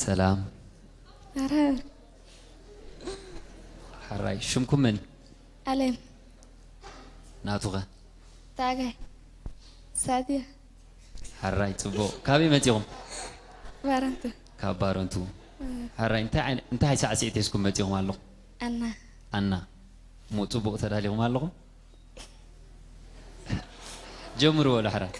ሰላም። ኣረ። ሓራይ፣ ሽምኩም መን? ኣለም። ናቱኸ? ታጋይ። ሳድያ። ሓራይ፣ ጽቡቕ። ካበይ መጺኹም? ባረንቱ። ካብ ባረንቱ። ሓራይ፣ እንታይ ዓይነ-፣ እንታይ ሳዕስዒት ሒዝኩም መጺኹም ኣለኹም? ኣና። ኣና። እሞ ጽቡቕ ተዳሊኹም ኣለኹም? ጀምሩ በሉ ሓራይ።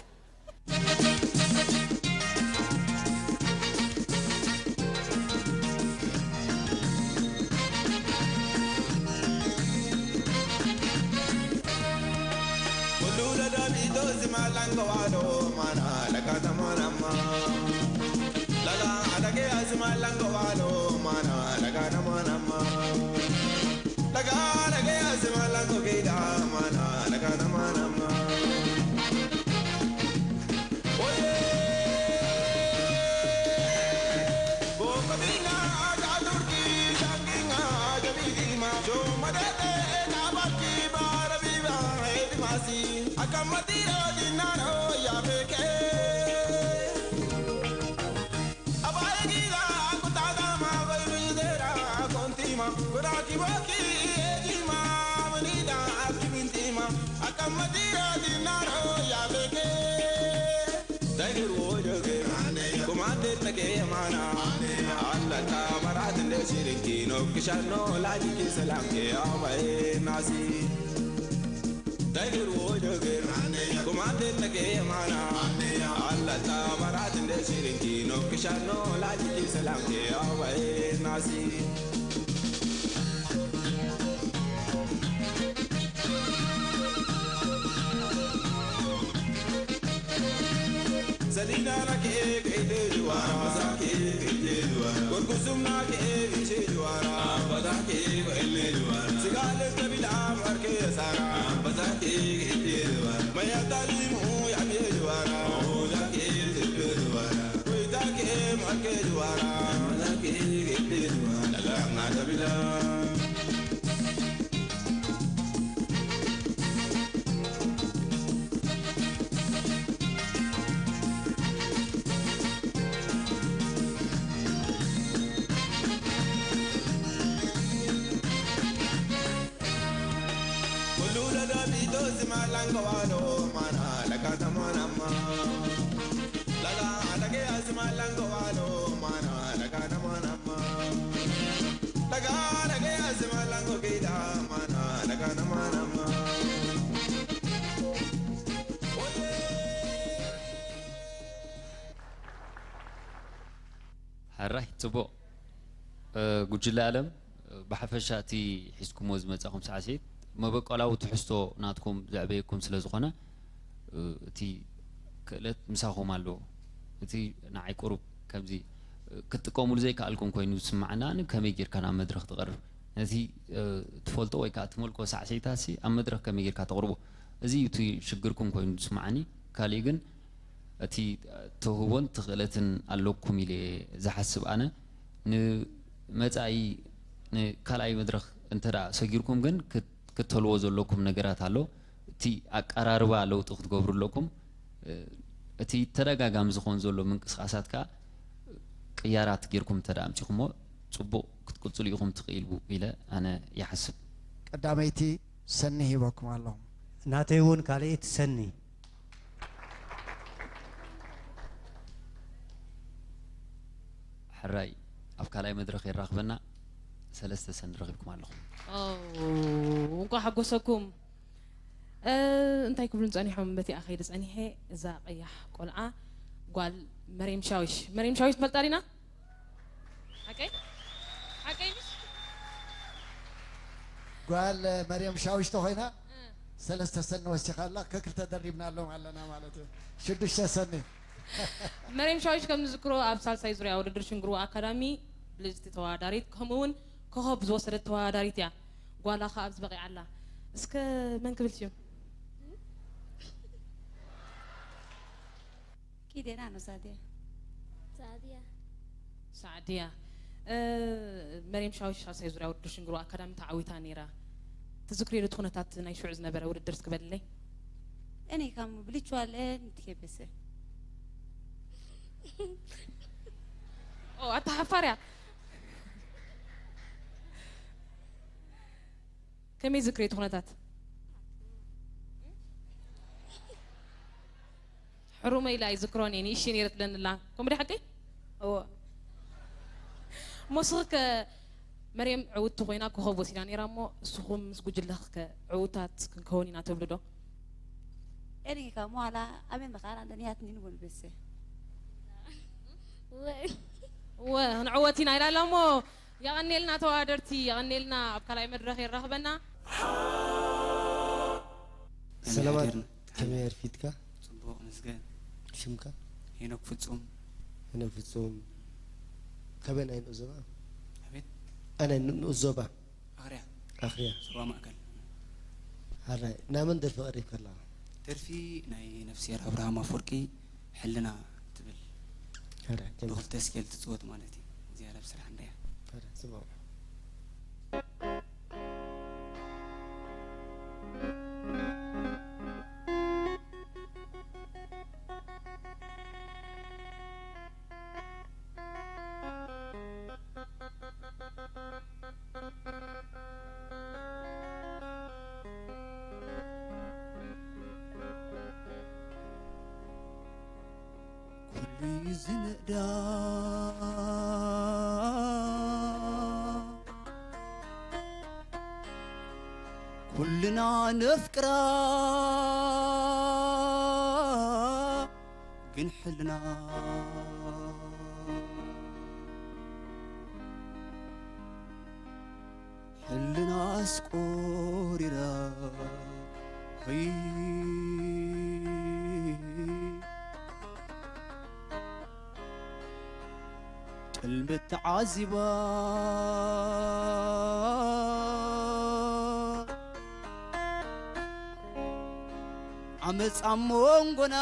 ሕራይ፣ ጽቡቕ። እ፣ ጉጅለ ኣለም፣ እ፣ ብሓፈሻ እቲ ሒዝኩሞ ዝመጻኹም ሳዕስዒት መበቆላዊ ትሕዝቶ ናትኩም ዘዕበየኩም ስለ ዝኾነ፣ እ፣ እቲ ክእለት ምሳኹም ኣለዎ። እቲ ንዓይ ቁሩብ ከምዚ፣ እ፣ ክትጥቀሙሉ ዘይከኣልኩም ኮይኑ ዝስምዓና፣ ን-፣ ከመይ ጌርካ ናብ መድረኽ ትቐርብ? ነቲ፣ እ፣ ትፈልጦ ወይ ከኣ ትመልኮ ሳዕስዒታትሲ ኣብ መድረኽ ከመይ ጌርካ ተቕርቦ? እዚ እዩ እቲ ሽግርኩም ኮይኑ ዝስምዓኒ። ካሊእ ግን እቲ ተውህቦን እቲ ክእለትን ኣለኩም ኢለ እየ ዝሓስብ ኣነ። ንመጻኢ፣ ንካልኣይ መድረኽ እንተ ደኣ ሰጊርኩም ግን ክት-፣ ክትተልዎ ዘለኩም ነገራት ኣሎ። እቲ ኣቀራርባ ለውጢ ክትገብሩ ኣለኩም። እቲ ተደጋጋሚ ዝኾን ዘሎ ምንቅስቓሳት ከኣ ቅያራት ጌርኩም እንተ ደኣ ኣምጺኹሞ፣ ጽቡቕ ክትቅጽሉ ኢኹም ትኽእሉ ኢለ ኣነ ይሓስብ። ቀዳመይቲ ሰኒ ሂበኩም ኣለኹ። ናተይ እውን ካልኣይቲ ሰኒ። ሕራይ ኣብ ካልኣይ መድረኽ የራኽበና። ሰለስተ ሰኒ ረኺብኩም ኣለኹም። ኦ፣ እንኳዕ ሓጎሰኩም። እ፣ እንታይ ክብሉን ጸኒሖም በቲ ኣኸይዲ ጸኒሐ፣ እዛ ቀያሕ ቆልዓ ጓል መርየም ሻዊሽ። መርየም ሻዊሽ ትፈልጣ ዲና? ሓቀይ? ሓቀይ ምሽ? ጓል መርየም ሻዊሽ ተኾይና፣ እ። ሰለስተ ሰኒ ወሲኻ ኣላ፣ ከክልተ ደሪብናሎም ኣለና ማለት እዩ። ሽዱሽተ ሰኒ። መርየም ሻዊሽ ከም ንዝክሮ ኣብ ሳልሳይ ዙርያ ውድድር ሽንግሩ ኣካዳሚ ብልጽቲ ተወዳዳሪት፣ ከምኡ እውን ኮኸብ ዝወሰደት ተወዳዳሪት እያ። ጓላ ኸኣ ኣብዚ በቒዓ ኣላ። እስከ መን ክብል ሽም? ኪዴና ነው ሳድያ። ሳድያ። ሳዕድያ። እ፣ መርየም ሻዊሽ ሳልሳይ ዙርያ ውድድር ሽንግሩ ኣካዳሚ ተዓዊታ ነይራ። ትዝክሪ ዶ እቲ ኩነታት ናይ ሽዑ ዝነበረ ውድድር እስኪ በልለይ? እኔ ከም ብልቼዋለሁ፣ እንትን ከበሰ። ኦ ኣታ ሓፋርያ። ከመይ ዝክሪ እቲ ኩነታት? ሕሩመ ኢላ ኣይዝክሮን እየ፣ ንእሽተይ ነይረ ትብለኒ ኣላ። ከምኡ ድዩ ሓቀይ? እዎ። እሞ ንስኺ ከ መርየም ዕውትቲ ኮይና ኮኸብ ወሲዳ ነይራ እሞ ንስኹም ምስ ጉጅለኺ ከ ዕውታት ክንከውን ኢና ትብሉ ዶ? ኤሪካ ሞ ኣላ ኣበይ ምኻን ኣለ ንያት ኒን ወን በሰ። እወ ክንዕወት ኢና ኢላ ኣላ እሞ የቐኔልና ተወዳደርቲ፣ የቐኔልና ኣብ ካልኣይ መድረኽ የራኽበና። ሰላማት፣ ከመይ ኣርፊድካ? ጽቡቕ መስገን። ሽምካ? ሄኖክ ፍጹም። ሄኖክ ፍጹም። ካበይ ናይ ንኡስ ዞባ? ኣቤት? ኣነ ንኡስ ዞባ። ኣኽርያ። ኣኽርያ። ዞባ ማእከል። ሓራይ፣ ናመን ደርፊ ቀሪብካ ኣለኻ? ደርፊ ናይ ነፍስሄር ኣብርሃም ኣፈወርቂ ሕልና ትብል። ሓራይ፣ ጀምር። ብኽልተ ስኬል ትጽወት ማለት እዩ። እዚኣ ናብ ስራሕ እንድያ። ሓራይ፣ ጽቡቕ። ኩሉ እዩ ዝንእዳ ኩልና ነፍቅራ ግን ሕልና ሕልና ኣስቆሪራ ኸይ ጥልምት ተዓዚባ ዓመፃ ሞንጎና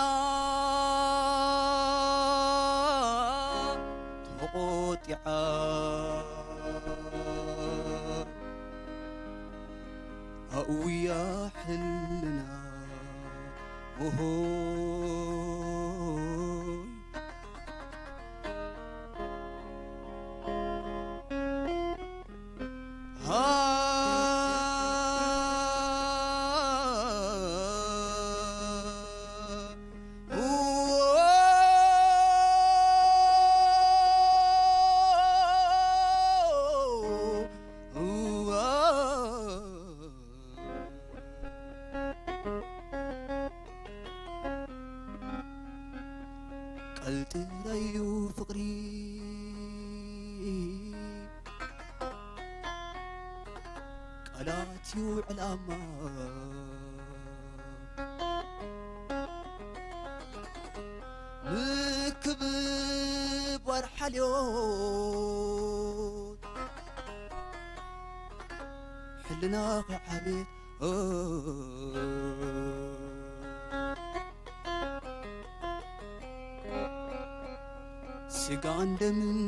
ተቖጢዓ ኣእውያ ሕልና ኦሆይ ቀልጥረዩ ፍቕሪ ቃላት እዩ ዕላማ ምክብባር ሓልዮት ሕልና ከዓቤት ስጋን ደምን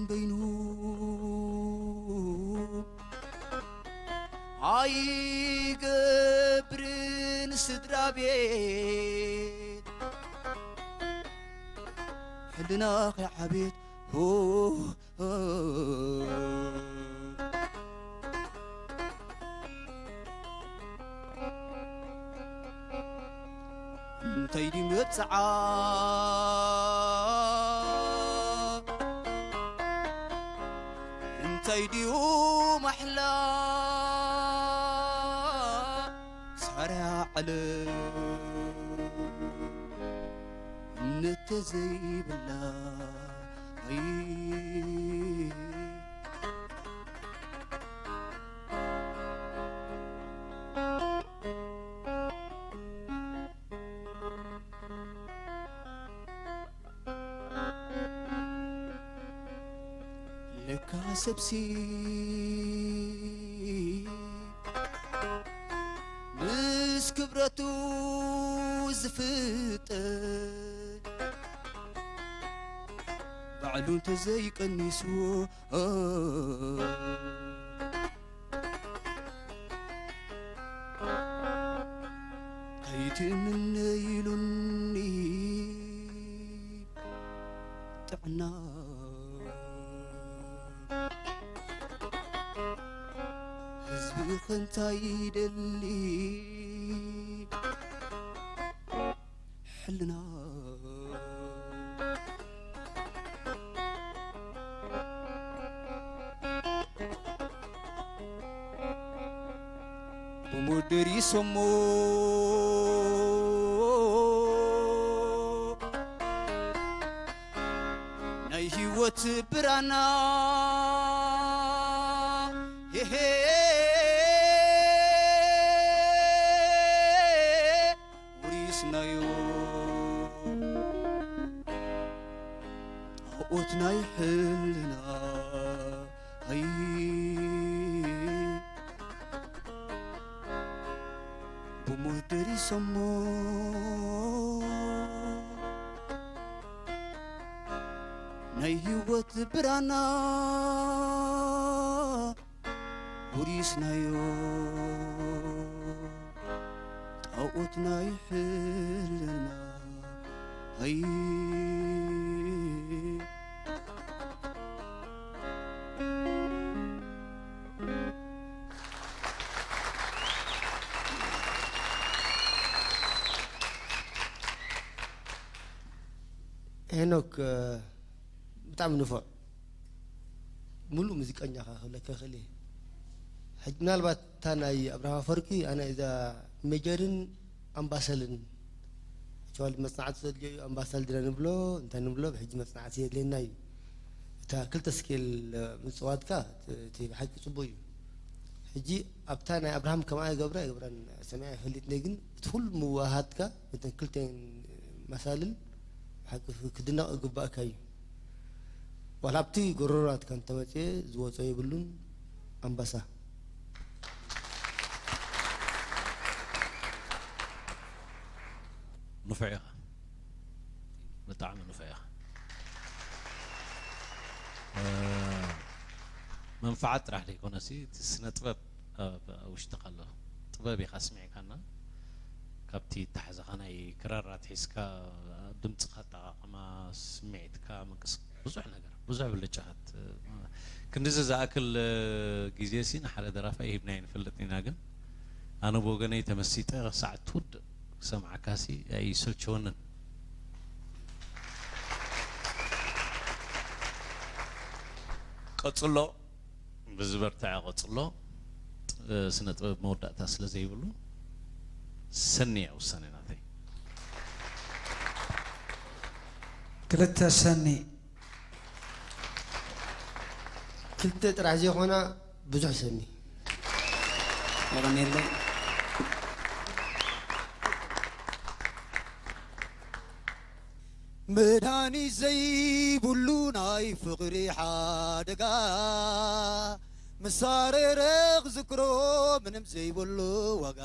በይኑ ኣይገብርን ስድራ ቤት ሕልና ከዓቤት እንታይ ድዩ መብጽዓ እንታይ ድዩ ማሕላ ሳርያ ዓለም እምነት ተዘይብላ ለካ ሰብሲ ምስ ክብረቱ ዝፍጠር ባዕሉ እንተዘይቀኒስዎ ኣይትእምነ ኢሉኒ ጥዕና ብኸንታ ይደሊ ሕልና። ብሞት ደሪሶሞ ናይ ህይወት ብራና፣ ሄሄ፣ ውሪስናዮ ጣዖት ናይ ሕልና። ኣይ፣ ብሞት ደሪሶሞ ናይ ህይወት ብራና ውሪስናዮ ጣዖት ናይ ሕልና። ኣይ፣ ሄኖክ፣ እ፣ ብጣዕሚ ንፉዕ፣ ምሉእ ሙዚቀኛ ኢኻ ክብለካ ይኽእል እየ። ሕጂ ምናልባት እታ ናይ ኣብርሃም ኣፈወርቂ፣ ኣነ እዛ ሜጀርን ኣምባሰልን፣ actually መጽናዕቲ ዘድልዮ እዩ። ኣምባሰል ድና ንብሎ እንታይ ንብሎ፣ ብሕጂ መጽናዕቲ የድልየና እዩ። እታ ክልተ ስኬል፣ እ፣ ምጽዋትካ፣ እቲ ብሓቂ ጽቡቅ እዩ። ሕጂ ኣብታ ናይ ኣብርሃም ከምኣ ይገብራ ይገብራን ሰሚዐ ይፈልጥ ነይ፣ ግን እቲ ኩሉ ምውሃሃድካ እተን ክልተን መሳልል ብሓቂ ክድነቕ ይግባእካ እዩ። ዋላ ኣብቲ ጎረሮ ናትካ እንተመጽኤ ዝወጾ የብሉን። ኣምባሳ። ንፉዕ ኢኻ፣ ብጣዕሚ ንፉዕ ኢኻ። እ፣ መንፍዓት ጥራሕ ዘይኮነሲ፣ እቲ ስነ ጥበብ ኣብ ውሽጥኻ ኣሎ። ጥበብ ኢኻ ስሚዕካና። ካብቲ እተሓዘኻ ናይ ክራር ኣትሒዝካ፣ ድምፅኻ ኣጠቓቕማ፣ ስምዒትካ፣ ምንቅስቃስ፣ ብዙሕ ነገር፣ ብዙሕ ብልጫታት። ክንድዚ ዝኣክል ግዜሲ ንሓደ ደራፋይ ሂብና ኣይንፈልጥን ኢና፣ ግን ኣነ ብወገነይ ተመሲጠ ክሳዕ ትውድእ ክሰምዓካሲ ኣይሰልቸወንን። ቀጽሎ፣ ብዝበርትዐ ቀጽሎ። ስነ ጥበብ መወዳእታ ስለ ዘይብሉ ሰኒ እያ ውሳኔ ናተይ። ክልተ ሰኒ። ክልተ ጥራሕ ዘይኮና ብዙሕ ሰኒ። የቐንየለይ። መድሃኒት ዘይብሉ ናይ ፍቕሪ ሓደጋ፣ ምሳረረ ክዝክሮ ምንም ዘይብሉ ዋጋ፣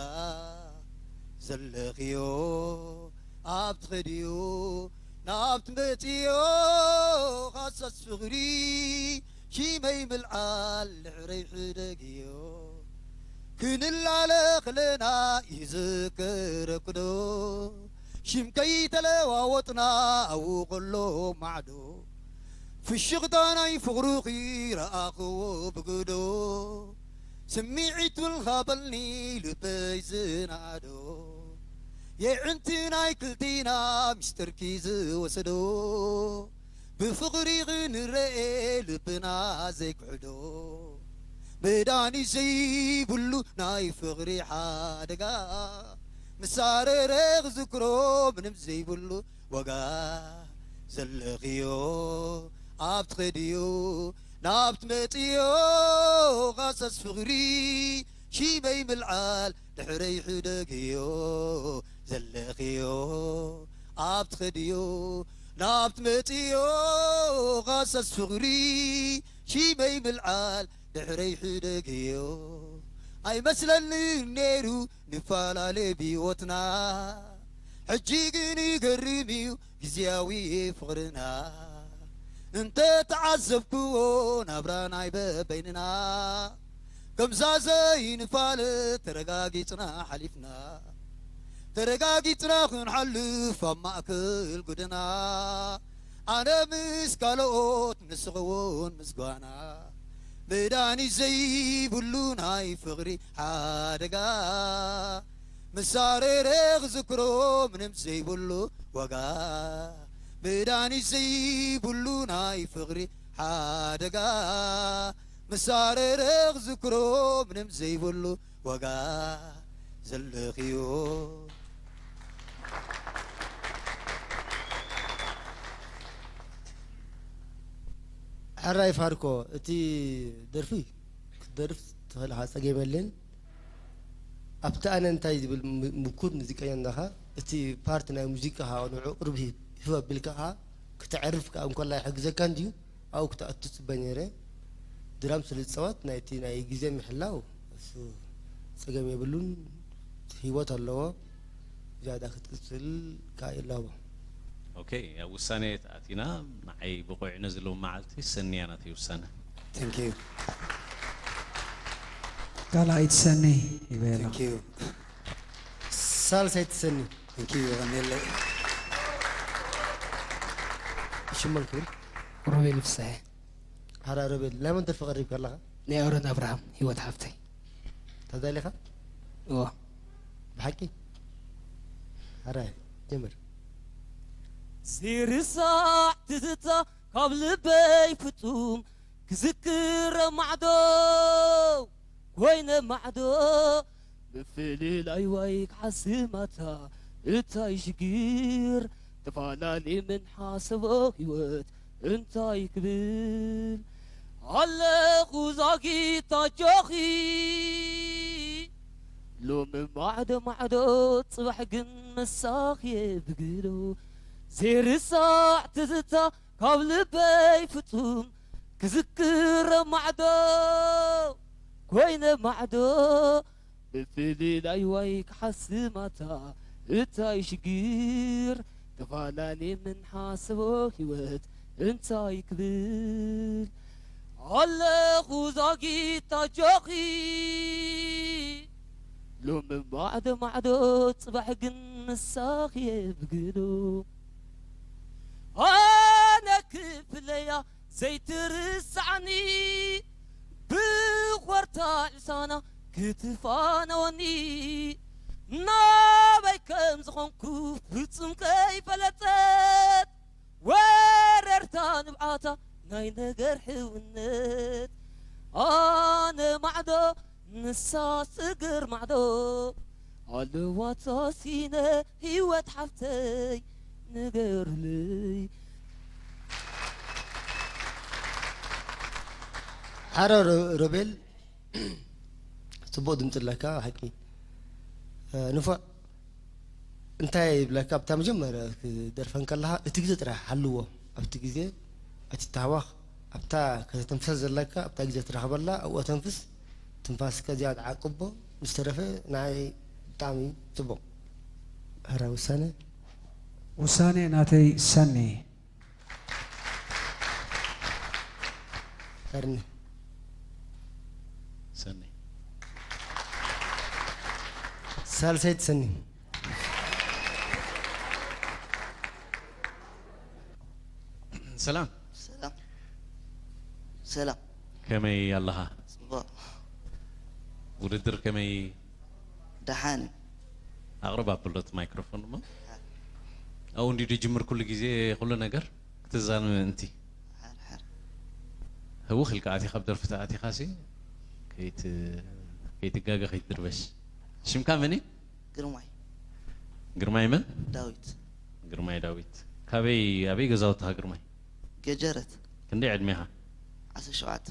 ዘለኽዮ ኣብ ትኸድዮ ናብ ትመጽዮ፣ ሃሳስ ፍቕሪ ሽመይ ምልዓል ድሕረይ ሕደግዮ። ክንላለ ክለና ይዝክረክዶ፣ ሽም ከይተለዋወጥና ኣብኡ ከሎ ማዕዶ፣ ፍሽኽታ ናይ ፍቕሩኺ ረኣኽዎ ብግዶ፣ ስምዒት ውልኻ በልኒ ልበይ ዝናዶ፣ የዕንቲ ናይ ክልቲና ሚስጥርኪ ዝወሰዶ፣ ብፍቕሪ ክንረኤ ልብና ዘይክሕዶ፣ መድሃኒት ዘይብሉ ናይ ፍቕሪ ሓደጋ፣ ምሳረረ ክዝክሮ ምንም ዘይብሉ ዋጋ፣ ዘለኽዮ ኣብ ትኸድዮ ናብ ትመጽዮ፣ ሃሳስ ፍቕሪ ሽመይ ምልዓል ድሕረይ ሕደግዮ፣ ዘለኽዮ ኣብ ትኸድዮ ናብ ትመጽዮ፣ ሃሳስ ፍቕሪ ሽመይ ምልዓል ድሕረይ ሕደግዮ። ኣይመስለንን ነይሩ ንፈላለ ብህይወትና፣ ሕጂ ግን ይገርም እዩ ግዝያዊ ፍቕርና። እንተ ተዓዘብክዎ ናብራ ናይ በበይንና፣ ከምዛ ዘይንፋለጥ ተረጋጊጽና ሓሊፍና፣ ተረጋጊጽና ክንሓልፍ ኣብ ማእከል ጎደና፣ ኣነ ምስ ካልኦት ንስኺ እውን ምስ ጓና፣ መድሃኒት ዘይብሉ ናይ ፍቕሪ ሓደጋ፣ መሳረረ ክዝክሮ ምንም ዘይብሉ ዋጋ። መድሃኒት ዘይብሉ ናይ ፍቕሪ ሓደጋ፣ መሳረረ ክዝክሮ ምንም ዘይብሉ ዋጋ ዘለኽዮ። ሕራይ ፋርኮ፣ እቲ ደርፊ ክትደርፍ ትኽእል ኢኻ፣ ጸገም የለን። ኣብቲ ኣነ እንታይ ዝብል ም- ምኩር ሙዚቀኛ እንዳኻ፣ እቲ ፓርት ናይ ሙዚቃ ኸዓ ንዑ ቅርብ ሂ- ህብ ኣቢልካ ኸዓ፣ ክተዕርፍ ከኣ እንኮላ ይሕግዘካ እንድዩ፣ ኣብኡ ክትኣቱ ጽበ ነይረ። ድራም ስለ ዝጸወት፣ ናይቲ ናይ ግዜ ምሕላው እሱ ጸገም የብሉን፣ ህይወት ኣለዎ። ዝያዳ ክትቅጽል ከኣ ይላቦ። ኦኬ፣ ኣብ ውሳኔ ተኣቲና። ንዓይ ብቑዕ ነዚ ሎም መዓልቲ ሰንያ ናተይ ውሳነ። Thank you. ካልኣይቲ ሰኒ ይበላ። Thank you. ሳልሳይቲ ሰኒ። Thank you. የቐንየለይ። ሽመን ክብል ሮቤል ፍስሐ። ሓራ ሮቤል፣ ናይ መን ደርፊ ቀሪብካ ኣለኻ? ናይ ኣሮን ኣብርሃም። ህይወት ሓፍተይ። ተዳሊኻ? እዎ። ብሓቂ? ሓራ ጀምር። ዘይርሳዕ ትዝታ ካብ ልበይ ፍጹም ክዝክረ ማዕዶ ኮይነ ማዕዶ ምፍልላይ ዋይ ክሓስብ ማታ እንታይ ሽግር ተፈላለየ ምን ሓሰቦ ህይወት እንታይ ክብል ኣለኹ ዛጊት ኣጆኺ ሎሚ ማዕዶ ማዕዶ ጽባሕ ግን ምሳኺ ብግዶ ዘይርሳዕ ትዝታ ካብ ልበይ ፍጹም ክዝክረ ማዕዶ ኮይነ ማዕዶ ብፍልላይ ዋይ ክሓስብ ማታ እንታይ ሽግር ተፈላለየ ምን ሓሰቦ ህይወት እንታይ ክብል ኣለኹ ዛጊት ኣጆኺ ሎሚ ማዕዶ ማዕዶ ጽባሕ ግን ምሳኺ ብግዶ ኣነ ክፍለያ ዘይትርሳዕኒ ብኾርታ ዕሳና ክትፋነወኒ ናበይ ከም ዝኾንኩ ፍጹም ከይፈለጠት ወረርታ ንብዓታ ናይ ነገር ሕውነት ኣነ ማዕዶ ንሳ ስግር ማዕዶ ኣለዋ ተሲነ ህይወት ሓፍተይ ንገሩለይ። ሓራ ሮ- ሮቤል፣ ጽቡቕ ድምጺ ኣለካ ሓቂ። ንፉዕ እንታይ ይብለካ ኣብታ መጀመርያ ክደርፈን ከለኻ እቲ ግዜ ጥራሕ ሓልዎ ኣብቲ ግዜ ኣይትተሃዋኽ ኣብታ ከተተንፍሰ ዘለካ ኣብታ ግዜ ትረኽበላ ኣብኡ ኣተንፍስ ትንፋስካ ዝያዳ ዓቅቦ ምስ ተረፈ ንዓይ ብጣዕሚ ጽቡቕ። ሕራይ ውሳነ። ውሳኔ ናተይ ሰኒ። ቀርኒ ሰኒ ሳልሰይቲ ሰኒ ሰላም ሰላም ሰላም ከመይ ኣለኻ ፅቡቕ ውድድር ከመይ ደሓን እዩ ኣቕርብ ኣብሎት ማይክሮፎን እሞ ኣብኡ እንዲ ድጅምር ኩሉ ግዜ ኩሉ ነገር ክትዛን ምእንቲ ሓር ሓር ህውኽ ኢልካ ኣቲኻ ኣብ ደርፊ ተኣቲኻሲ ከይት- ከይትጋገ ከይትድርበሽ ሽምካ መን እዩ ግርማይ ግርማይ መን ዳዊት ግርማይ ዳዊት ካበይ ኣበይ ገዛውትኻ ግርማይ ገጀረት ክንደይ ዕድሜኻ ዓሰርተ ሸውዓተ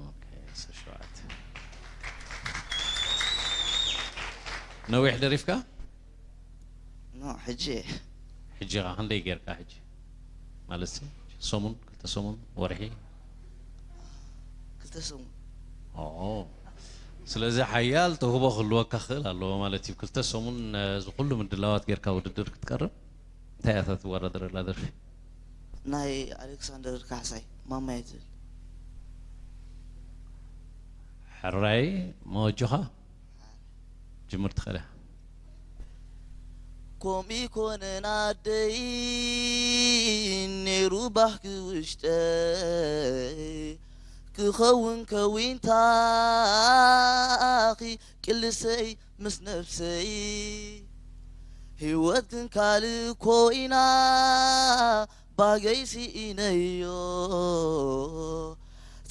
ኦኬ፣ ዓሰርተ ሸውዓተ ነዊሕ ደሪፍካ ኖ ሕጂ ሕጂ ኸ ክንደይ ጌርካ ሕጂ ማለት ሰሙን ክልተ ሰሙን ወርሒ ክልተ ሰሙን ኦ ስለዚ ሓያል ተውህቦ ክህልወካ ክእል ኣለዎ ማለት እዩ ክልተ ሰሙን ነዚ ኩሉ ምድላዋት ጌርካ ውድድር ክትቀርብ እንታይ እያ እታ ትወዳደረላ ደርፊ ናይ ኣሌክሳንደር ካሕሳይ ማማየ ትብል ሕራይ መወጆኻ ጅምር ትኽእል ኢኻ ከምኡ ይኮነን ኣደይ ነይሩ ባህኪ ውሽጠይ ክኸውን ከዊንታኺ ቅልሰይ ምስ ነፍሰይ። ህይወት ግን ካልእ ኮይና ባገይ ስኢነዮ።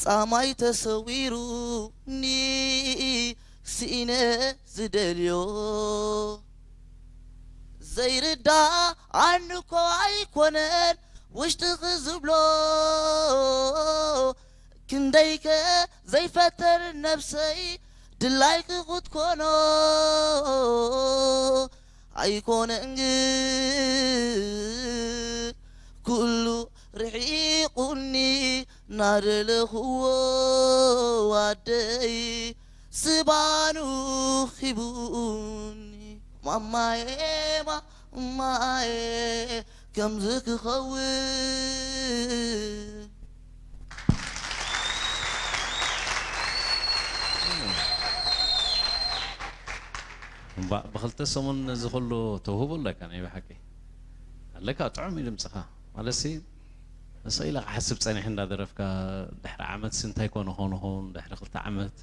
ጻማይ ተሰዊሩኒ ስኢነ ዝደልዮ። ዘይርዳኣኒ እኮ ኣይኮነን ውሽጥኺ ዝብሎ። ክንደይከ ዘይፈተር ነብሰይ ድላይኪ ክትኮኖ። ኣይኮነን ግን ኩሉ ርሒቁኒ ናደለኽዎ ኣደይ ስባኑ ሂቡኒ። ማማዬ፣ ማማዬ፣ ከምዚ ክኸውን። እምባእ ብኽልተ ሰሙን እዚ ኩሉ ተውህቦ ኣለካ። ናይ ብሓቂ ኣለካ። ጥዑም እዩ ድምፅኻ። ማለትሲ፣ ንስቕ ኢለ ክሓስብ ፀኒሐ እንዳደረፍካ፣ ድሕሪ ዓመትሲ እንታይ ኮነ ኾን ኾን ድሕሪ ክልተ ዓመት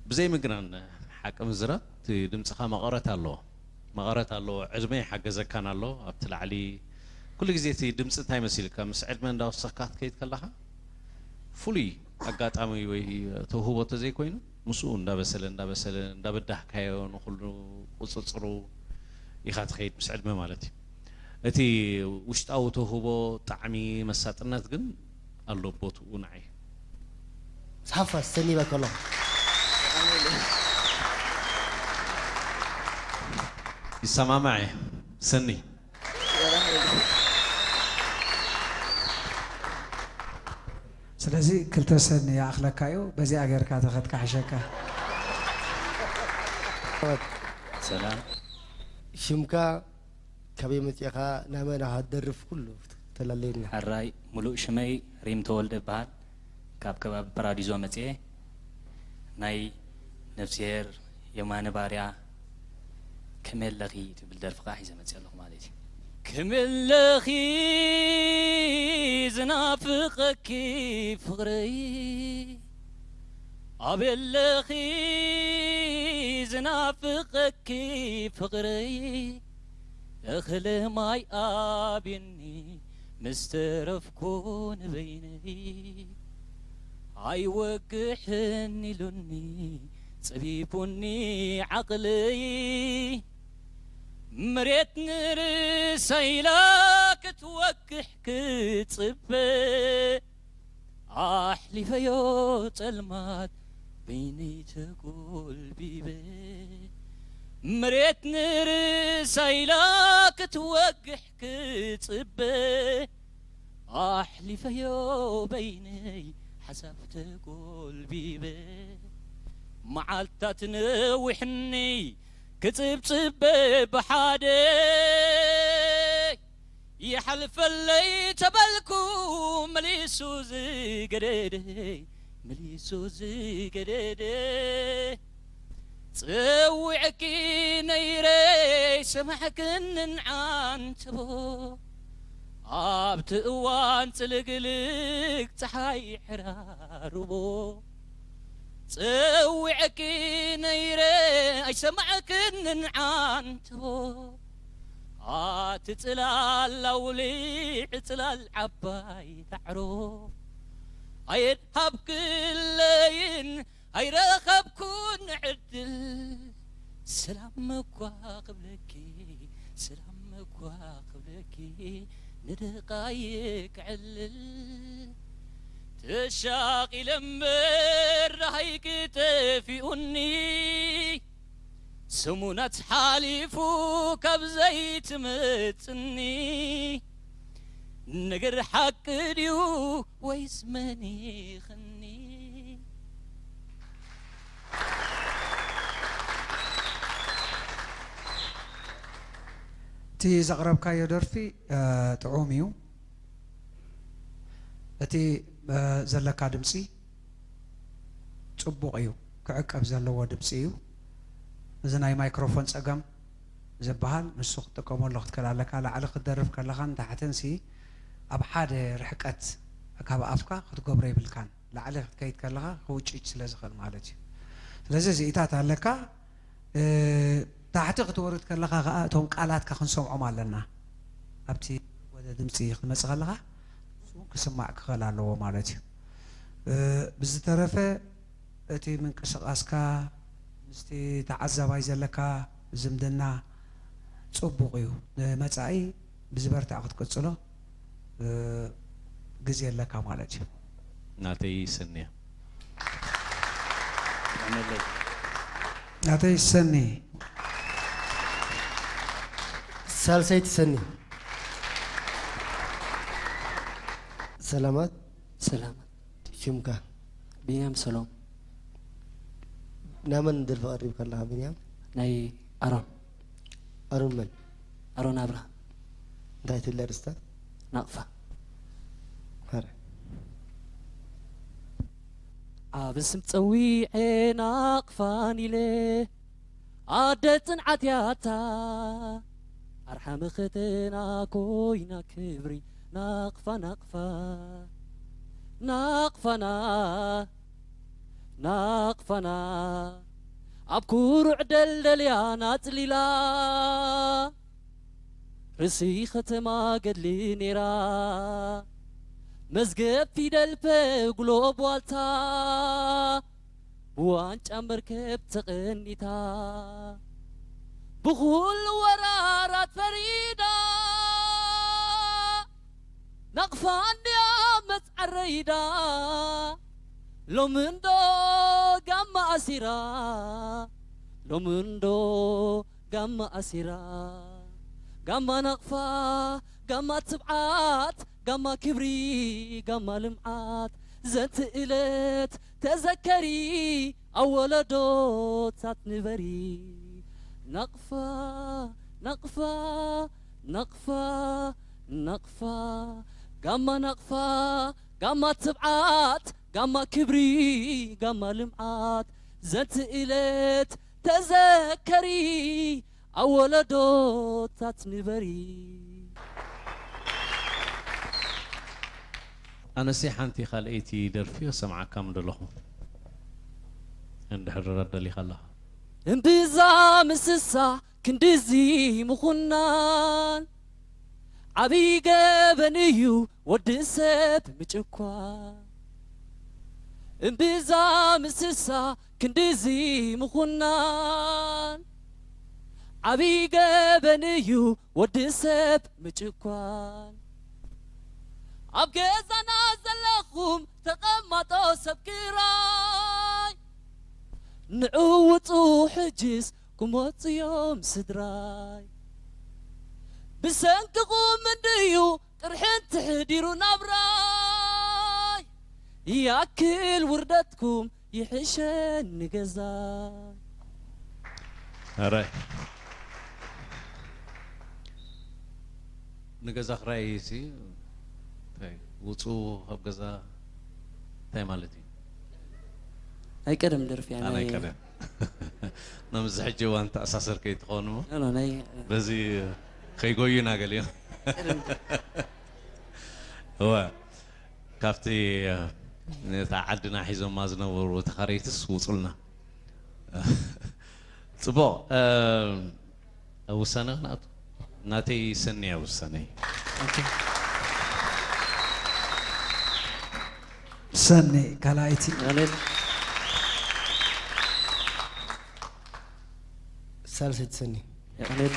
ብዘይ ምግናን ሓቂ ምዝራብ፣ እቲ ድምፅኻ መቐረት ኣለዎ። መቐረት ኣለዎ። ዕድመ ይሓገዘካን ኣሎ። ኣብቲ ላዕሊ ኩሉ ግዜ እቲ ድምፂ እንታይ መሲልካ፣ ምስ ዕድመ እንዳወሰኽካ ክትከይድ ከለኻ ፍሉይ ኣጋጣሚ ወይ ተውህቦ ተዘይኮይኑ፣ ምስኡ እንዳበሰለ እንዳበሰለ እንዳበዳህካዮ ንኹሉ ቁፅፅሩ ኢኻ ትኸይድ፣ ምስ ዕድመ ማለት እዩ። እቲ ውሽጣዊ ተውህቦ፣ ጣዕሚ፣ መሳጥነት ግን ኣሎ ቦትኡ ንዓይ። ምስ ሓፋሽ ሰኒ ይበልካ ኣለኹ። ይሰማማዕ እየ ሰኒ። ስለዚ ክልተ ሰኒ ይኣኽለካ እዩ፣ በዚኣ ጌርካ ተኸድካ ሕሸካ። ሰላም። ሽምካ፣ ካበይ መፂእኻ፣ ናመን ኢኻ ትደርፍ ኩሉ ተላለየና። ሕራይ፣ ሙሉእ ሽመይ ሪም ተወልደ እበሃል። ካብ ከባቢ ፓራዲዞ መፅኤ። ናይ ነፍስሄር የማነ ባርያ ከመይ ኣለኺ ትብል ደርፊ ከዓ ሒዘ መፅእ ኣለኹ ማለት እዩ። ከመይ ኣለኺ ዝናፍቐኪ ፍቕረይ፣ ኣበይ ኣለኺ ዝናፍቐኪ ፍቕረይ፣ እኽለ ማይ ኣብኒ ምስ ተረፍኩ ንበይነይ። ኣይወግሕን ኢሉኒ ጸቢቡኒ ዓቕለይ፣ መሬት ንርእሳ ኢላ ክትወግሕ ክጽበ፣ ኣሕሊፈዮ ጸልማት በይነይ ተጎልቢበ፣ መሬት ንርእሳ ኢላ ክትወግሕ ክጽበ፣ ኣሕሊፈዮ በይነይ ሓሳብ ተጎልቢበ። መዓልታት ነዊሕኒ ክጽብጽበ ብሓደ፣ ይሓልፈለይ ተበልኩ መሊሱ ዝገደደ፣ መሊሱ ዝገደደ። ጸዊዐኪ ነይረ ኣይሰማዕክንን ዓንተቦ፣ ኣብቲ እዋን ጽልግልግ ጸሓይ ዕራርቦ። ጸዊዐኪ ነይረ ኣይሰማዕክንን ዓንተቦ፣ ኣቲ ጽላል ኣውሊዕ ጽላል ዓባይ ዳዕሮ፣ ኣየድሃብክለይን ኣይረኸብኩን ዕድል። ሰላም እኳ ክብለኪ፣ ሰላም እኳ ክብለኪ፣ ንደቓይቅ ክዕልል። ተሻቒለ እምበር ደሃይኪ ጠፊኡኒ፣ ሰሙናት ሓሊፉ ካብ ዘይትመጽኒ። ነገር ሓቂ ድዩ ወይስ መኒኽኒ? እቲ ዘቕረብካዮ ደርፊ ጥዑም እዩ። እቲ ዘለካ ድምፂ ፅቡቕ እዩ፣ ክዕቀብ ዘለዎ ድምፂ እዩ። እዚ ናይ ማይክሮፎን ፀገም ዝበሃል ንሱ ክትጥቀመሉ ክትክእል ኣለካ። ላዕሊ ክትደርፍ ከለኻን ታሕትን ሲ ኣብ ሓደ ርሕቀት ካብ ኣፍካ ክትገብሮ የብልካን። ላዕሊ ክትከይድ ከለኻ ክውጭጭ ስለ ዝኽእል ማለት እዩ። ስለዚ እዚኢታት ኣለካ። እ፣ ታሕቲ ክትወርድ ከለኻ ከኣ እቶም ቃላትካ ክንሰምዖም ኣለና። ኣብቲ ወደ ድምፂ ክትመጽእ ከለኻ ንሱ ክስማዕ ክኽእል ኣለዎ ማለት እዩ። እ፣ ብዝተረፈ እቲ ምንቅስቓስካ ምስቲ ተዓዛባይ ዘለካ ዝምድና ጽቡቕ እዩ። ንመጻኢ ብዝበርትዕ ክትቅጽሎ፣ እ፣ ግዜ ኣለካ ማለት እዩ። ናተይ ሰኒ እያ። ናተይ ሰኒ። ሳልሰይቲ ሰኒ። ሰላማት። ሰላም። ሽምካ? ቢንያም ሰሎም። ናመን ደርፊ ቀሪብካ ኣለኻ ቢንያም? ናይ ኣሮን። ኣሮን መን? ኣሮን ኣብርሃ። እንታይ ትብል ኣርእስታ? ናቕፋ። ማረ። ኣብ ስም ጸዊዐ ናቕፋን ኢለ ኣደ ጽንዓት ያታ ኣርሓ መኸተና ኮይና ክብሪ ናቕፋ ናቕፋ ናቕፋና ናቕፋና ኣብ ኩሩዕ ደልደልያ ናጽሊላ ርእሲ ኸተማ ገድሊ ነይራ መዝገብ ፊደል ፐጉሎ ቧልታ ብዋንጫ መርከብ ተቐኒታ ብኹሉ ወራራት ፈሪዳ ናቕፋ እንድያ መጽዓረይዳ ሎሚ እንዶ ጋማ ኣሲራ ሎሚ እንዶ ጋማ ኣሲራ ጋማ ናቕፋ ጋማ ትብዓት ጋማ ክብሪ ጋማ ልምዓት ዘንቲ እለት ተዘከሪ ኣብ ወለዶታት ንበሪ ናቕፋ ናቕፋ ናቕፋ ናቕፋ ጋማ ናቕፋ ጋማ ትብዓት ጋማ ክብሪ ጋማ ልምዓት ዘንቲ እለት ተዘከሪ ኣብ ወለዶታት ንበሪ። ኣነሲ ሓንቲ ካልኣይቲ ደርፊ ሰምዓካ ምደለኹ እንድሕር ደሊኻ ኣለኻ። እምብዛ ምስሳ ክንድዚ ምኹናን ዓብዪ ገበን እዩ ወዲ ሰብ ምጭኳን እምብዛ ምስሳ ክንድዚ ምኹናን ዓብዪ ገበን እዩ ወዲ ሰብ ምጭኳን ኣብ ገዛና ዘለኹም ተቐማጦ ሰብ ክራይ ንዕውፁ ሕጅስ ክመፁ እዮም ስድራይ ብሰንክኹም እንድዩ ቅርሕንቲ ሕዲሩ ናብራይ ይኣክል ውርደትኩም ይሕሸኒ ገዛይ ኣረ ንገዛ ክራይ ሲ እንታይ ውፁ ካብ ገዛ እንታይ ማለት እዩ? ናይ ቀደም ደርፊ እያ። ኣናይ ናይ ቀደም ነምዚ ሕጂ እዋን ተኣሳሰር ከይትኾኑ ኖ፣ ኖ፣ ናይ በዚ ከይጎዩና ገሊኦም ቀደም እወ ካብቲ ነታ ዓድና ሒዞማ ዝነበሩ ተኻረይትስ ውፁልና ፅቡቕ ኣብ ውሳነ ክንኣቱ ናተይ ሰኒ እያ ውሳነይ ኦኬ። ሰኒ ካልኣይቲ ኣሜን ሳልሰይቲ ሰኒ ኣሜን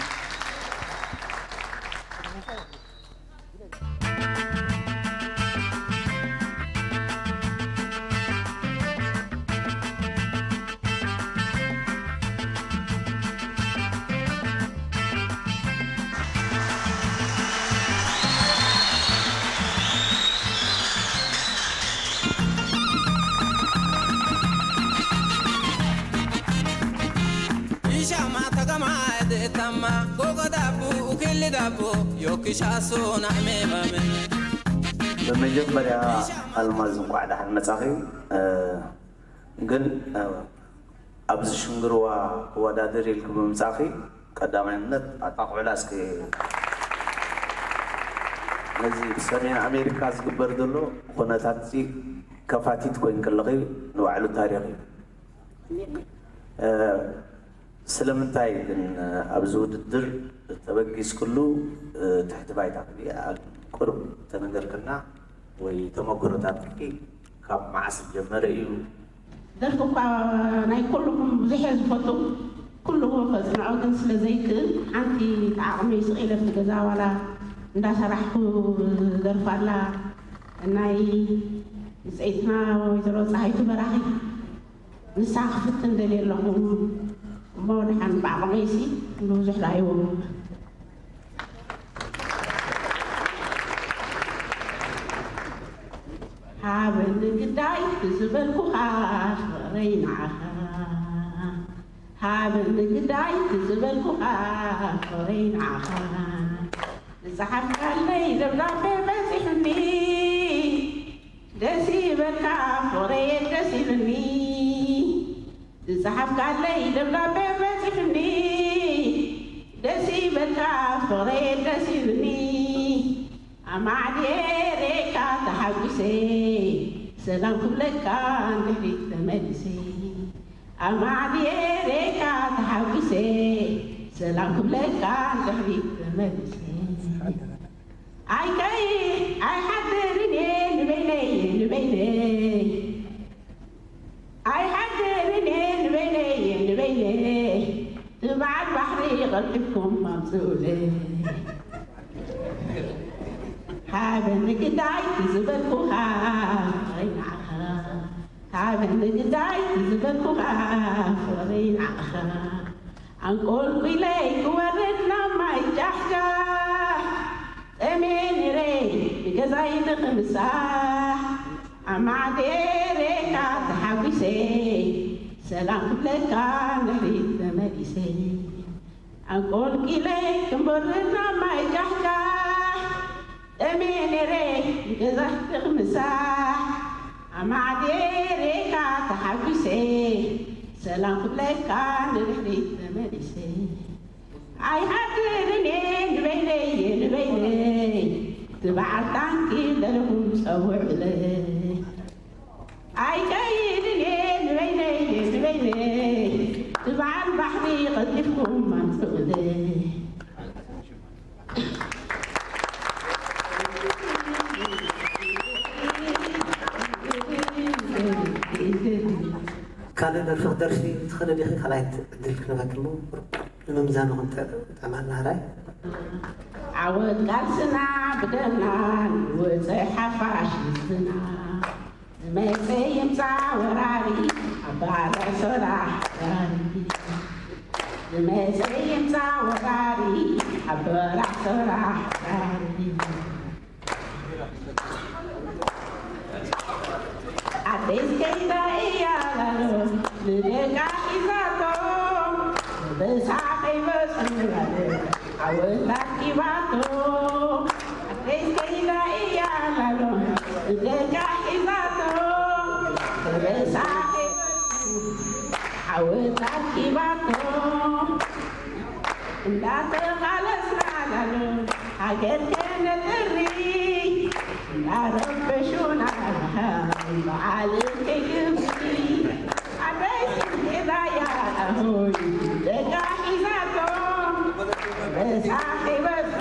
Ishama tagama edetama gogo dabu ukili dabu yokishaso na emebame. በመጀመርያ ኣልማዝ እንኳዕ ደሓን መጻኺ። ግን ኣብዚ ሽንግርዋ ክወዳደር ኢልኪ ብምምጻእኺ ቀዳማይነት ኣጣቕዑላ እስኪ። ነዚ ሰሜን ኣሜሪካ ዝግበር ዘሎ ኩነታት እዚ ከፋቲት ኮይን ከለኺ ንባዕሉ ታሪኽ እዩ። ስለምንታይ ግን ኣብዚ ውድድር ተበጊስክሉ ትሕቲ ባይታ ክኣ ቁሩብ ተነገርክና ወይ ተመክሮታትኪ ካብ መዓስ ዝጀመረ እዩ? ደርፊ እኳ ናይ ኩልኹም ብዙሕ እየ ዝፈቱ፣ ኩሉ ከጽንዖ ግን ስለ ዘይክእል ሓንቲ ዓቕመይ ስቕ ኢለ ኣብቲ ገዛ ዋላ እንዳሰራሕኩ ዝደርፋላ ናይ ብጸይትና ወይዘሮ ጸሃይቱ በራኺ ንሳ ክፍትን ደልየ ኣለኹ እሞ ደሓን ብዓቕመይሲ ንብዙሕ ዶ ኣይወ ሃበኒ ግዳይ ዝበልኩኻ ፍቕረይ ንዓኻ ሃበኒ ግዳይ ዝበልኩኻ ፍቕረይ ንዓኻ ዝጸሓፍካለይ ደብዳቤ በጺሑኒ ደስ ይበልካ ፍቕረየ ደስ ይብልኒ ዝጸሓፍካለይ ደብዳቤ በጺሑኒ ደስ ይበልካ ፍቕረየ ደስ ይብልኒ ኣማዕዲረካ ተሓጒሰ ሰላም ክብለካ ንድሕሪት ተመሊሰ ኣማዕዲረካ ተሓጒሰ ሰላም ክብለካ ንድሕሪት ተመሊሰ ኣይከይ ኣይሓድርን እየ ንበይነይ ንበይነይ ኣይሓድርን እየ ንበይነይ ንበይነይ ትበዓል ባሕሪ ቀልጢፍኩም ኣምፅኡለይ ሃበኒ ግዳይ ዝበልኩኻ ፍቕረይ ንዓኻ ሃበኒ ግዳይ ዝበልኩኻ ፍቕረይ ንዓኻ ኣንቆልቂለይ ክወርድ ናብ ማይ ጃሕጃሕ ጠምየ ነይረ ንገዛይ ንኽምሳሕ ኣማዕዲረካ ተሓጒሰ ሰላም ክብለካ ንድሕሪት ተመሊሰ ኣንቆልቂለይ ክንበርድ ናብ ማይ ጃሕጃሕ ጠምየ ነይረ ንገዛይ ንኽምሳሕ ኣማዕዲረካ ተሓጒሰ ሰላም ክብለካ ንድሕሪት ተመሊሰ ኣይሓድርን እየ ንበይነይ እየ ንበይነይ ትበዓል ታንኪ ደለኹም ጸውዕለይ ኣይከይድን እየ ንበይነይ እየ ንበይነይ ትበዓል ባሕሪ ቀልጢፍኩም ኣምፅኡለይ ካልእ ደርፊ ክትደርፊ ትኽእሊ ዲኺ? ካልኣይት ዕድል ክንበክሞ ንምምዛኑ ክንጠ ጠማና ራይ ዓወት ቃልስና ብደምና ንወፀ ሓፋሽ ህዝብና ዝመፀ ይምፃ ወራሪ ኣባርዕ ሰራሕ ራሪ ዝመፀ ይምፃ ወራሪ ኣበራዕ ሰራሕ ራሪ ኣደይ ከይዳ እያ ላሎ ንደቃ ሒዛቶ በሳ ከይበፅሑ ዓወት ኣኪባቶ ኣደይ ከይዳ እያ ላሎ ንደቃ ሒዛቶ በሳ ከይበፅሑ ዓወት ኣኪባቶ እንዳተቓለስና ላሎ ሃገር ከነጥሪ እንዳረበሹና በዓል ከይግብሪ ኣደይ ስንቴዳያ ሆይ ደቃ ሒዛቶ በሳ ከይበሱ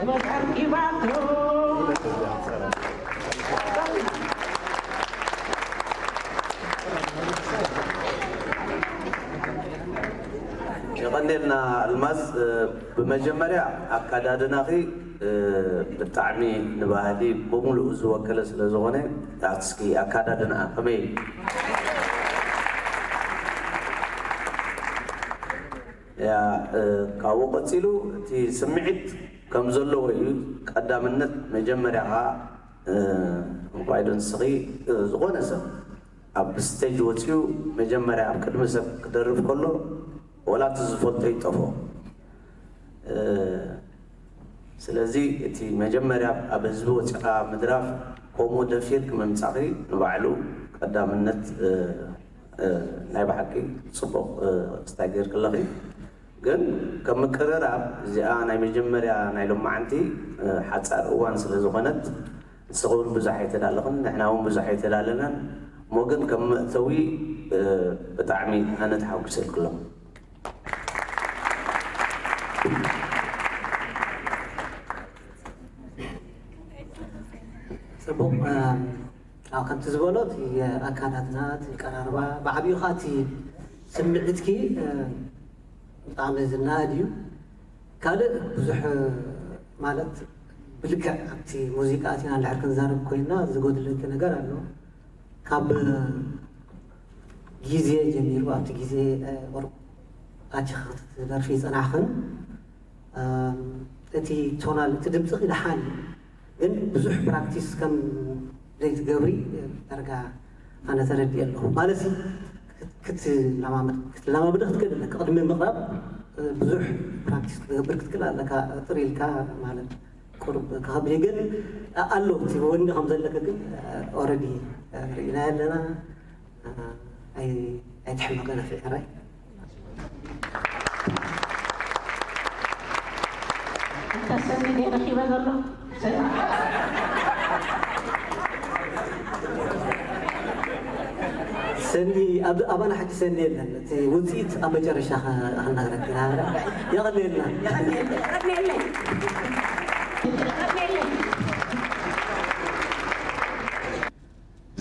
በተርኪባቶ የቐንዴልና ኣልማዝ። ብመጀመርያ ኣካዳድናኺ ብጣዕሚ ንባህሊ ብምሉኡ ዝወከለ ስለ ዝኾነ፣ እስኪ ኣካዳድና ከመይ? ያ ካብኡ ቀፂሉ እቲ ስምዒት ከም ዘለዎ እዩ። ቀዳምነት መጀመርያ ከዓ እንኳይ ዶ ንስኺ ዝኾነ ሰብ ኣብ ስቴጅ ወፂኡ መጀመርያ ኣብ ቅድሚ ሰብ ክደርፍ ከሎ ወላ እቲ ዝፈልጦ ይጠፍኦ። ስለዚ እቲ መጀመርያ ኣብ ህዝቢ ወፂኻ ምድራፍ ከምኡ ደፊርክ ምምፃእኺ ንባዕሉ ቀዳምነት ናይ ብሓቂ ፅቡቕ ክስታይ ገይርክለኺ። ግን ከም ምቅርራብ እዚኣ ናይ መጀመርያ ናይ ሎማዓንቲ ሓፃር እዋን ስለ ዝኾነት ንስኹም እውን ብዙሕ ኣይተላለኽን ንሕና እውን ብዙሕ ኣይተላለናን እሞ ግን ከም መእተዊ ብጣዕሚ ኣነ ተሓጒሰልኩ ኣለኹ። ፅቡቕ። ከምቲ ዝበሎ እቲ ኣካዳድና እቲ ቀራርባ ብዓብዩ ከዓ እቲ ስምዒትኪ ብጣዕሚ ዝናኣድ እዩ። ካልእ ብዙሕ ማለት ብልክዕ ኣብቲ ሙዚቃ ኣቲና እንድሕር ክንዛረብ ኮይና ዝጎድለኪ ነገር ኣሎ። ካብ ግዜ ጀሚሩ ኣብቲ ግዜ ኣቲኺ ክትደርፊ ዝፀናሕኽን እቲ ቶናል እቲ ድምፅኺ ደሓን እዩ፣ ግን ብዙሕ ፕራክቲስ ከም ዘይትገብሪ ዳርጋ ኣነ ተረዲኤ ኣለኹ። ማለት ክትለማመዲ ክትክእል ኣለካ። ቅድሚ ምቕራብ ብዙሕ ፕራክቲስ ክትገብር ክትክእል ኣለካ። ጥር ኢልካ ማለት ቁሩብ ክኸብድ እዩ፣ ግን ኣሎ እቲ ወኒ ከም ዘለካ ግን ኦረዲ ርኢና ኣለና። ኣይትሕመቐ ነፍዒ ሕራይ። እንተ ሰኒ ድየ ረኺበ ዘሎ ሰኒ ኣባና ሕጂ ሰኒ የለን። እቲ ውፅኢት ኣብ መጨረሻ ክነግረኪ ኢና። የቐንየልና።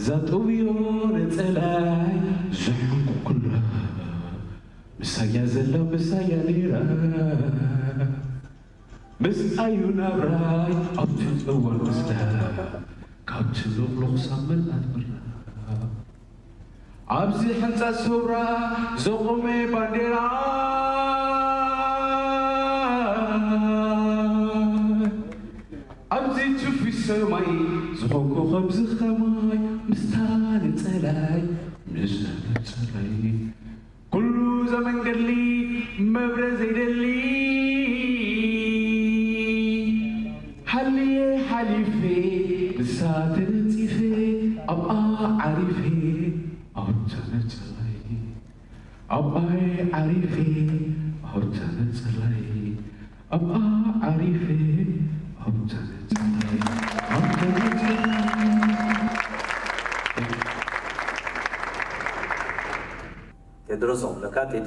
ዘጥውዮ ነጸላይ ዝሕንኩላ ምሳያ ዘላ ምሳያ ነይራ ምስኣዩ ናብራይ ኣብቲ እዋን ምስላ ካብቲ ሎቕሎቕ ሳብ መልኣት ምራ ኣብዚ ሕንጻ ሰውራ ዘቖመ ባንዴራ ኣብዚ ትፊት ሰማይ ዝኾንኩ ከምዚ ኸማይ ምስታ ንጸላይ ምስታ ንጸላይ ኩሉ ዘመን ገድሊ መብረ ዘይደሊ ሓልየ ሓሊፌ ንሳ ተነጺፈ ኣብኣ ዓሪፌ ኣብታ ነጸላይ ኣብኣይ ዓሪፌ ኣብታ ነጸላይ ኣብኣ ዓሪፌ ኣብታ ነጸላይ ኣብታ ነጸላይ ቴድሮስ ኣለካ ቴዲ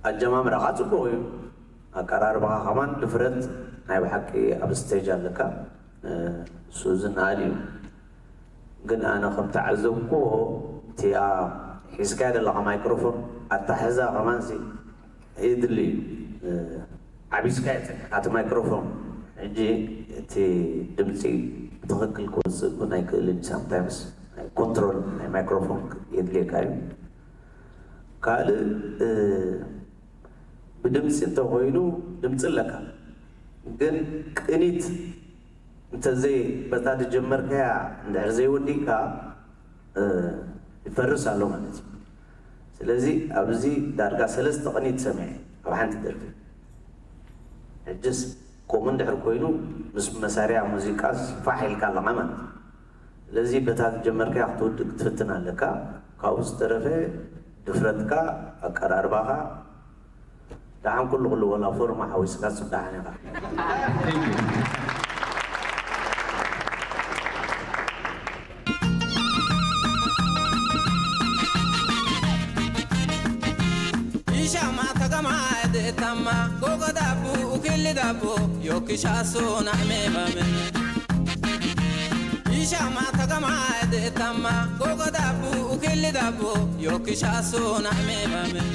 ኣጀማምራኻ ፅቡቕ እዩ። ኣቀራርባኻ ከማን ድፍረት ናይ ብሓቂ ኣብ ስቴጅ ኣለካ። እሱ ዝነኣድ እዩ። ግን ኣነ ከም ተዓዘብኩዎ እቲኣ ሒዝካያ ዘለኻ ማይክሮፎን ኣታሕዛ ከማንሲ የድሊ እዩ። ዓቢስካያ ጸኒሕካ እቲ ማይክሮፎን ሕጂ እቲ ድምፂ ብትኽክል ክወፅእ እውን ኣይክእልን እዩ። ሳምታይምስ ኮንትሮል ናይ ማይክሮፎን የድልየካ እዩ። ካልእ ብድምፂ እንተኮይኑ ድምፂ ኣለካ ግን ቅኒት እንተዘይ በታ ዝጀመርካያ እንድሕር ዘይወዲእካ ይፈርስ ኣሎ ማለት እዩ። ስለዚ ኣብዚ ዳርጋ ሰለስተ ቅኒት ሰሚዐ ኣብ ሓንቲ ደርፊ። ሕጅስ ከምኡ እንድሕር ኮይኑ ምስ መሳርያ ሙዚቃስ ፋሕ ኢልካ ኣለኻ ማለት እዩ። ስለዚ በታ ዝጀመርካያ ክትውድእ ክትፍትን ኣለካ። ካብኡ ዝተረፈ ድፍረትካ፣ ኣቀራርባኻ፣ ደሓን ኩሉ ኩሉ ወላ ፎርማ ሓዊስካ ሱዳሓን ኢኻ። ይሻማ ተገማ ድእታማ ጎጎ ዳቡ ኡኪሊ ዳቡ ዮኪሻሱ ናዕሜ ባምን ይሻማ ተገማ ድእታማ ጎጎ ዳቡ ኡኪሊ ዳቡ ዮኪሻሱ ናዕሜ ባምን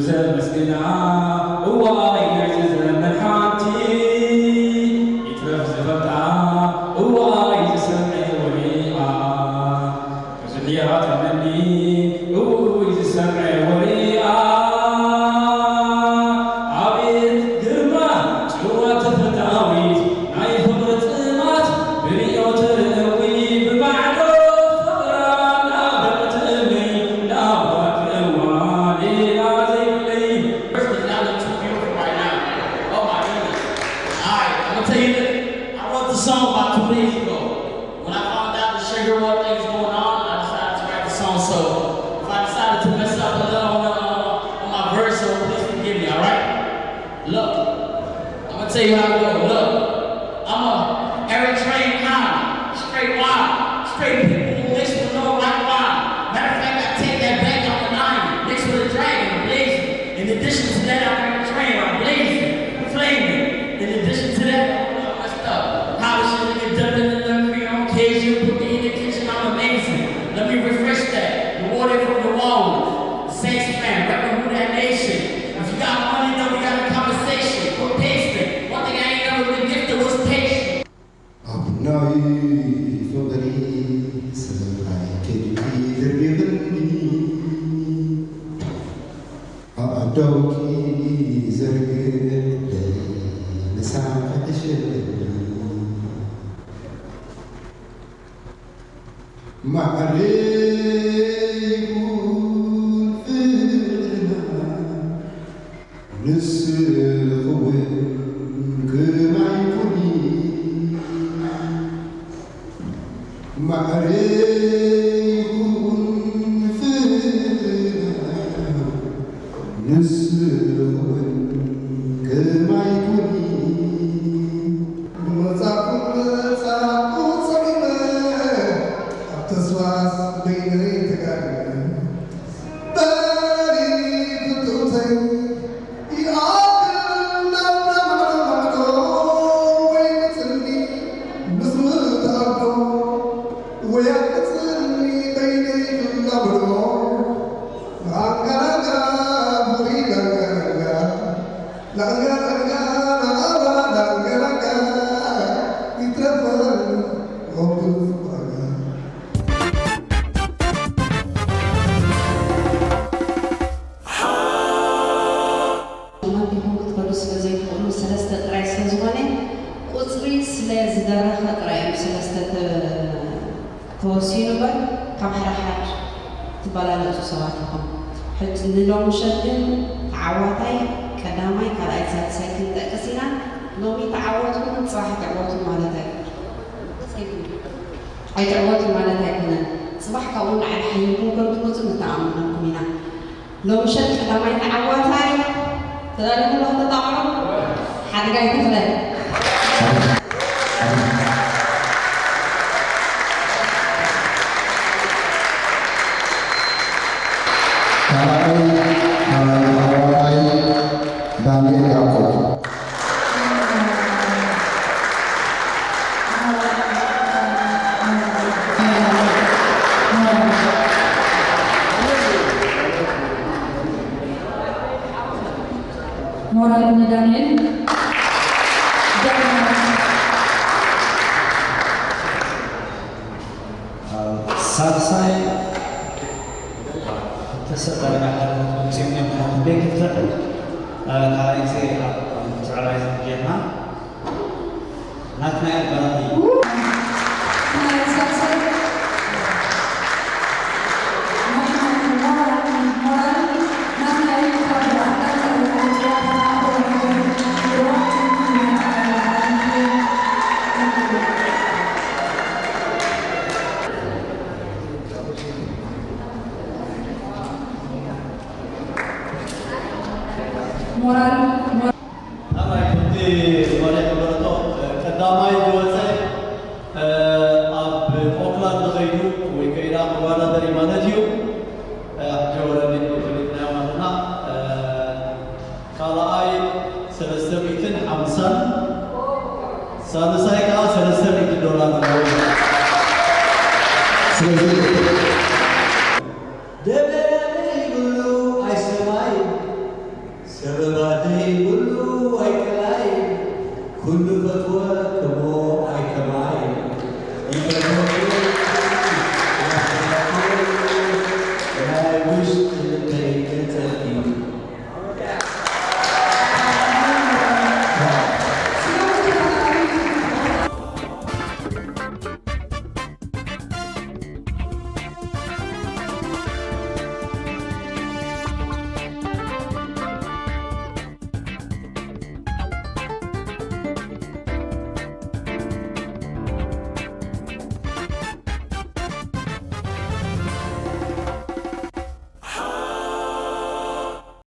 ዘመስግና እዋይ ናይዚ ዘመን ሓንቲ ይትረፍ ዝፈልጣ እዋይ ዝሰምዐ ወሬኣ ብዙሕ እያ ተመኒ እውይ ዝሰምዐ ወሬኣ ኣቤት ግርማ ጭዋ ተፈታዊት ናይ ፍቕሪ ጽማት ብንዮ ትርእዊ ብማዕዶ ፍቕራ እናበቐትኒ እናባክዋ ሌላ ዘይብለይ First, it's not look too beautiful right now. Oh my goodness. Alright, I'm gonna tell you this. I wrote the song about two days ago. When I found out the sugar what things going on, I decided to write the song. So if I decided to mess up a little on, the, on my verse, so please forgive me, alright? Look, I'm gonna tell you how it goes. Look, I'm a Eritrean con, straight wild, straight people who mix with no right rhyme. Matter of fact, I take that back, I'm a lion, mixed with a dragon, I'm blazing. In addition to that, I'm Eritrean, I'm blazing, flaming. In addition to that, I'm messed up. How is she nigga dumping the luxury on occasion? Put me in the kitchen, I'm amazing. Let me refresh that. The water from the wall. Safe man, repping who that nation. If you got money, then we got a conversation. Put paste it. One thing I ain't never been gifted was patience. ኣብ ናይ ፍቕሪ ሰማይ ከይድኪ ደሪኽኒ ኣእዳውኪ ዘርግሕለይ ምሳኺ ሕሸኒ ማዕረ ይኹን ፍቕርና ንስኺ እውን ከማይ ኩኒ ማዕረ ይኹን ፍቕርና ንስኺ እውን ከማይ ኩኒ መጻእኩ መጻእኩ ጸሚመ ኣብ ተስፋስ በይነይ ተጋድመ በሊ ፍትውተይ ይኣክል ናብራ ማዕዶ ማዕዶ ወይ ቅጽልኒ ምስ ምትኣዶ ወይ ኣብ ቅጽልኒ በይነይ ክላምዶ ላንጋ ላንጋ ፍቕሪ ላንጋ ላንጋ ላንጋ ላንጋ ናባባ ላንጋ ላንጋ ይትረፈን ወብዱ ፍቕረኛ ኣመንቲኹም ክትከዱ ስለ ዘይትኽእሉ ሰለስተ ጥራይ ስለ ዝኾነ ቁፅሪ ስለ ዝደረኸ ጥራይ እዩ ሰለስተ ተ- ተወሲኑ እምበር ካብ ሓደ ሓድ ትበላለፁ ሰባት ኢኹም። ሕጂ ንሎሚ ምሸት ግን ተዓዋታይ ቀዳማይ ካልኣይ ሳልሳይ ክንጠቅስ ኢና። ሎሚ ተዓወትኩም ፅባሕ ትዕወቱ ማለት ኣይኮነን። ኣይትዕወቱ ማለት ኣይኮነን። ፅባሕ ካብኡ ንዓዲ ሓይልኩም ከም ትመፁ ንተኣማመነኩም ኢና። ሎምሸት ቀዳማይ ተዓዋታይ ተዳሊኹም ዶ ከተጣቕዑ? ሓድጋይ ተኽለ። ካልኣይ ካልኣይ ተዓዋታይ ዳንኤል ያዕቆብ። ሞራል ንዳንኤል። ሳልሳይ ክልተ ሰብ ዳርጋ ሓደ ክልቲኦም እዮም ሓንቲ ክልተ ካልኣይቲ ኣብ ትዕራይ ጌርና ናትናኤል በራኺ። ሞራል ሞራል ኣባይ ከምቲ መሪሕ ዝበለቶ ቀዳማይ ዝወፀ ኣብ ኦክላንድ ከይዱ ወይ ከይዳ ክወዳደር እዩ ማለት እዩ። ሕጂ ወረዲ ፈሊጥናዮም ኣለና። ካልኣይ ሰለስተ ሚእትን ሓምሳን ሳልሳይ